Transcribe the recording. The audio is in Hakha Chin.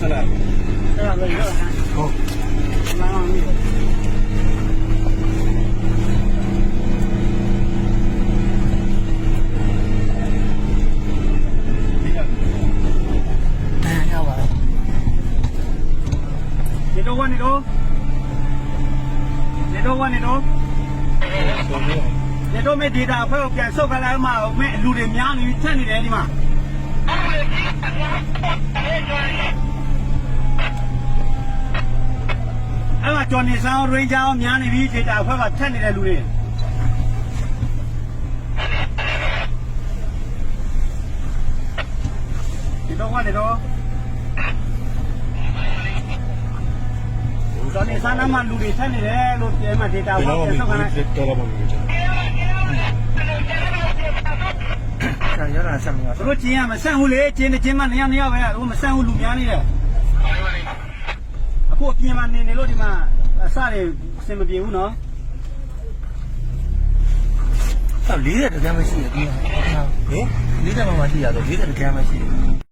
ဆက်လာ အဲ့ဒါလည်းရော ဟုတ် မမမီ တန်ရပါတယ် နေတော့ကနေတော့နေတော့ကနေတော့နေတော့မေဒေတာအဖွဲ့ကိုပြန်ဆုတ်ခလိုက်မှမဲလူတွေများနေပြီထက်နေတယ်ဒီမှာအဲ့မှာကျော်နေဆောင်ရင်းဂျာများနေပြီဒေတာအဖွဲ့ကထက်နေတဲ့လူတွေဒီတော့ကနေတော့ တော်နေစားနာမလူတွေဆက်နေတယ်လို့ပြန်မှဒေတာ ဘယ် ဘော တော့မှ ပြန်ဆုတ်ခလိုက် တော်တော်မှမကြ ဆန်ရတာဆက်မရ သူတို့ကျင်းရမဆက်ဘူးလေကျင်းနေကျင်းမနေရနေရပဲသူမဆက်ဘူးလူများနေတယ်အခုအပြင်မှာနေနေလို့ဒီမှာအစတွေအဆင်မပြေဘူးနော် 40တကယ်မရှိရဒီဟင်40မှမရှိရတော့40တကယ်မရှိရ ဘူး။